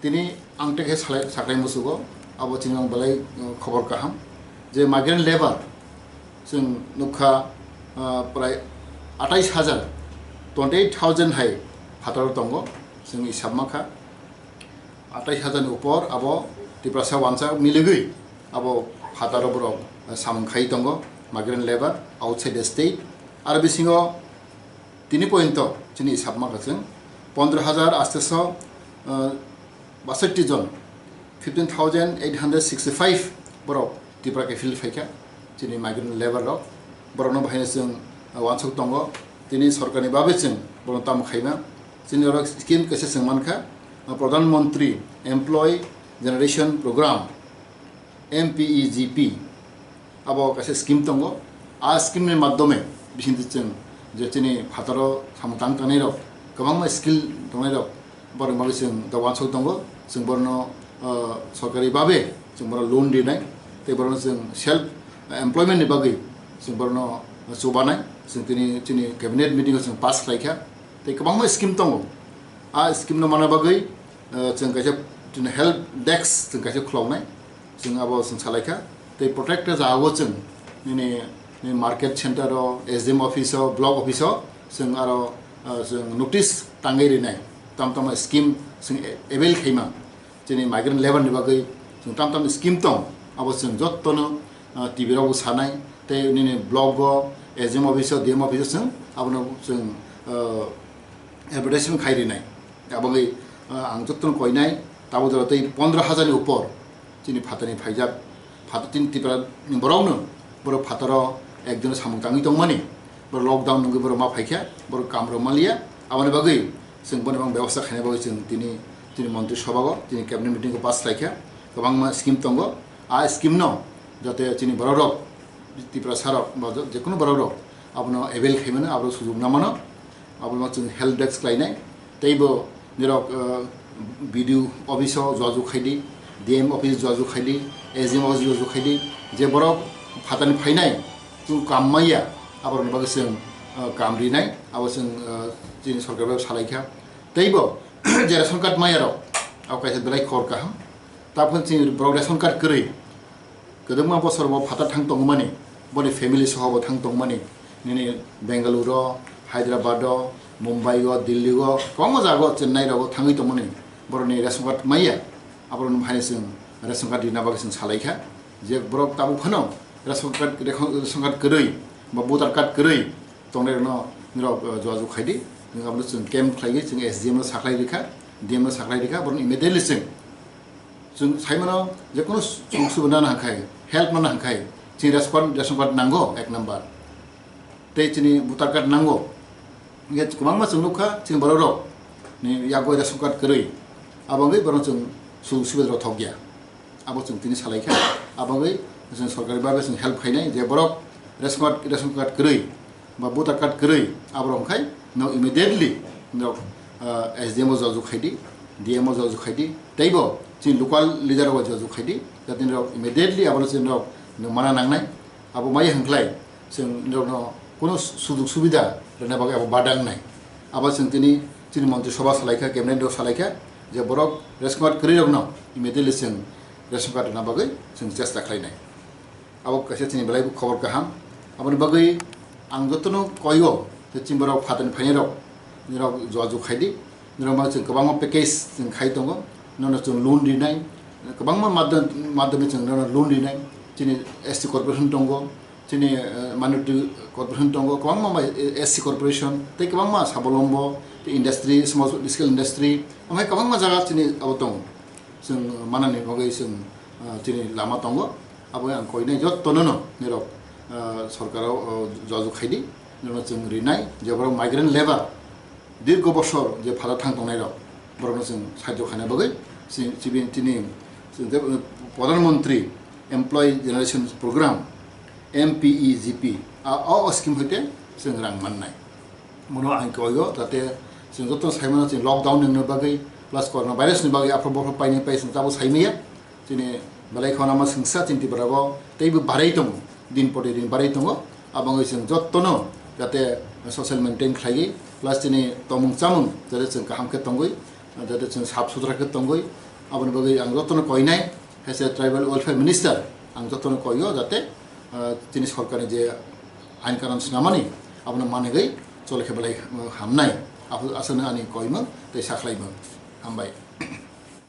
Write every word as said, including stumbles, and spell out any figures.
Tini ang tei khe salai-, saklai musugo, abo chini ang belai, uh, khobor kaham. Je migrant labour, chwng nukha, uh, prai atais hajar, twenty eight thousand hai phataro tongo, chwng hisab makha. Atais hajar ni upor abo Tiprasa wansa miligwi abo phataro borok, uh, samung khai tongo, migrant labour outside the state. Aro bisingo tini poyonto chini hisab makha chwng pondro hajar asteso, uh, basotti jon, fifteen thousand eight hundred sixty five borok Tripura khe phil phaikha, chini migrant labour rok. Borokno bahaino chwng, uh, wansuk tongo, tini sorkarni babe chwng borokno tamo khaima. Chini oro scheme kaisa chwng mankha, uh, Pradhan Mantri Employee Generation Program, M P E G P, abo kaisa scheme tongo. A scheme ni madhyome bisingtwi chwng je chini phataro samung tang tangnai rok, kwbangma skill tongnai rok, borok bagwi chwng da wansuk tongo. Chwng borokno, uh, sorkari babe chwng borok loan rinai, tei borokno chwng self employment ni bagwi chwng borokno chubanai. Chwng tini chini cabinet meeting o chwng pass khlaikha, tei kwbangma scheme tongo. A scheme no mana bagwi, uh, chwng kaisa chini help desk chwng kaisa khuloknai. Chwng abo chwng salaikha. Tei protect jagao chwng nini, nini market center o, S D M office o, block office o chwng aro, uh, chwng notice tangwi rinai. Tam tama scheme chwng a-, avail khaima. Chini migrant labour ni bagwi chwng tam tam scheme tong, abo chwng jottono, uh, T V rogo sanai. Tei nini block o, S D M office o, D M office o chwng abono chwng, uh, advertisement khai rinai. Aboni, ah, ang jotono koinai, tabuk jora tei pondro hajar ni upor chini phatani phaijak, phatar tin Tripura ni borok no, borok phataro ekjon samung tangwi tongmani, borok lockdown nungwi borok ma phaikha, borok kam rok maliya, aboni bagwi chwng bono bang bebosta khaina bagwi chwng tini, tini montri sobago, tini cabinet meeting o pass khlaikha, kwbangma scheme tongo, a scheme no jate chini borok rok, Tiprasa rok, ba je-, jekunu borok rok abono avail khaimano, abo sujok namano, abono chwng help desk khlainai. Teibo nirok, uh, B D O office o jojok khaidi, D M office jojok khaidi, S D M office jojok khaidi, je borok phatani phainai, chwng kam maya, aborokni bagwi chwng, uh, kam rinai, abo chwng, uh, chini sorkar bai salaikha. Teibo je ration card maya rok, abo kaisa belai khor kaham. Tabukhe chini borok ration card kwrwi, kwbangma bosor bo phatar thang tongmani, boni family soho bo thang tongmani, nini Bengaluru, Hyderabad o, Mumbai o, Delhi o, kwbangma jaga o, Chennai rogo thangwi tongmani, borokni ration card maya, aborokno hai chwng ration card rina bagwi chwng salaikha, je borok tabuk phano ration card, ration card kwrwi ba voter card kwrwi tongnairokno norok, uh, jogajog khaidi, abono chwng camp khlaiwi chwng S D M no saklai rikha, D M no saklai rikha, borokno immediately chwng Chwng sai mano, je kono sujog subida nana hwnkhai, help nana hwnkhai, chini ration card, ration card nango ek number. Tei chini voter card nango. Hwnkhe kwbangma chwng nukha, chini borok rok ni yago ration card kwrwi. Abo wngwi borok chwng sujog subida rok thok ya. Abo chwng tini salai kha. Abo wngwi chwng sorkari babe chwng help khainai, je borok ration card, ration card kwrwi, ba voter card kwrwi, aborok hwnkhai no immediately no, ah, S D M o jogajog khaidi, D M o jogajog khaidi, teibo chini local leader rok jogajog khaidi, jate norok immediately abono chini norok no mana nangnai. Abo mai hwnkhlai chwng norokno kono sujog subida rwna bagwi abo bada wngnai. Abo chwng tini chini montri sabha salaikha, cabinet rok salaikha, je borok ration card kwrwi rokno immediately chwng ration card rwna bagwi chwng chesta khlainai. Abo kaisa chini belai bo khobor kaham. Aboni bagwi ang jotono koio je chini borok phatani phainai rok, nirok jogajog khaidi, nirok ma chwng kwbangma package chwng khai tongo, nono chwng loan rinai, kwbangma madhyam, madhyame chwng nono loan rinai, chini S T corporation tongo, chini, eh, minority corporation tongo, kwbangma bai, eh, S C corporation, tei kwbangma sabolombo, tei industry, small scale industry, omo hai kwbangma jaga chini abo tongo. Chwng manani bagwi chwng, ah, chini lama tongo. Abo ang koinai jottono no nirok, ah, sorkaro, oh, jogajog khaidi, nirokno chwng rinai, je borok migrant labour, dirgo bosor je phataro thang tongnai rok, borokno chwng sahajyo khaina bagwi, si-, sibi tini, chwng je, uh, Pradhan Mantri Employee Generation Program, M P E G P, a, o, o scheme hoite chwng rang mannai. Mono ang koyo, jate chwng joto saimano chini lockdown ni bagwi, plus corona virus ni bagwi aphuru bophuru paini pai chwng tabo saimaya. Chini belai khorang ma swngsa chini Tripura o teibo barai tongo, din pore din barai tongo. Abo wngwi chwng jotono jate social maintain khlaiwi, plus chini tomung chamung jate chwng kaham khe tongwi, jate chwng sap sutra khe tongwi. Aboni bagwi ang jotono koinai, as a tribal welfare minister, ang jotono koio jate, ah, chini sorkarni je ain kanun swnamani, abono manigwi chole khe belai, ah, hamnai. Abo aswkno ani koimung tei sakhlaimung. Hambai.